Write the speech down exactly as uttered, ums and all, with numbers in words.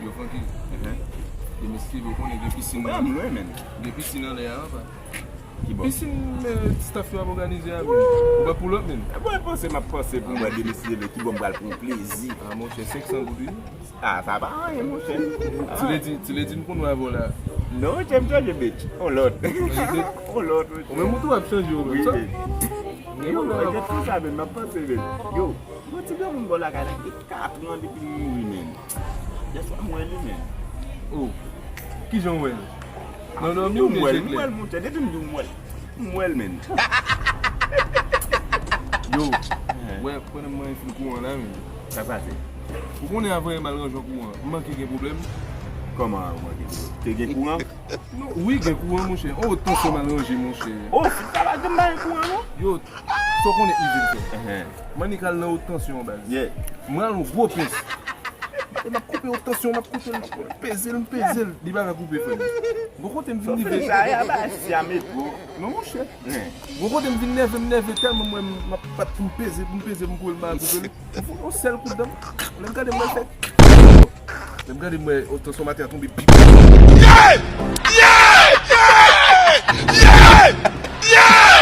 Yo, Francky, gen mesye, yo konnen gen pisin nan. Gen pisin anlè a, pa. Pisin, men, staff yo ap òganize a, men. Ou pa pull up, men. Mwen panse, m ap panse pou mwen de mesye, men ki bon, m pral pran plezi. Ah, monchè, senk san goud, wi. Ah, sa pa anyen, monchè. Ti lè di, ti lè di m konn wè avè w la. Non, monchè, m chanje, bitch. On lòt. On lòt, monchè. Ou menm ou tou ap chanje, ou menm. Wi, men. Yo, mwen te fè sa, men, m ap panse, men. Yo, yon ti granmoun bò lakay la, gen kat an depi l mouri, men. Dèfwa m wè li, men. Oh, kijan w wè l? Nan dòmi oubyen je klè? M wè l, monchè, depi m di w m wè l. M wè l, men. Yo, wè, pandan m manyen fil kouran la, men. Sa pase? Ou konnen avè m al ranje kouran, m manke gen pwoblèm? Kòman ou manke gen pwoblèm? Te gen kouran? Non, wi, gen kouran, monchè. Oh, tansyon m al ranje, monchè. Oh, fil sa pa janm bay kouran, non? Yo, sa w konnen Ivan fè? Mannik al nan wot tansyon, baz. Mwen al yon gwo pens. E m ap koupe wot tansyon, m ap koupe l, m ap koupe l, m peze l, m peze l. Li pa ka koupe, frè m. Gon kote m vin rive. Sa ya ba si a metwo. Non, monchè. Gon kote m vin nève, m nève tèlman mwen m ap bat pou m peze, pou m peze, pou m koupe l, m pa koupe l. M fout yon sèl kout dan. Lè m gade m wè l fè. Lè m gade m wè wot tansyon maten an tonbe pi. Yeah! Yeah! Yeah! Yeah! Yeah!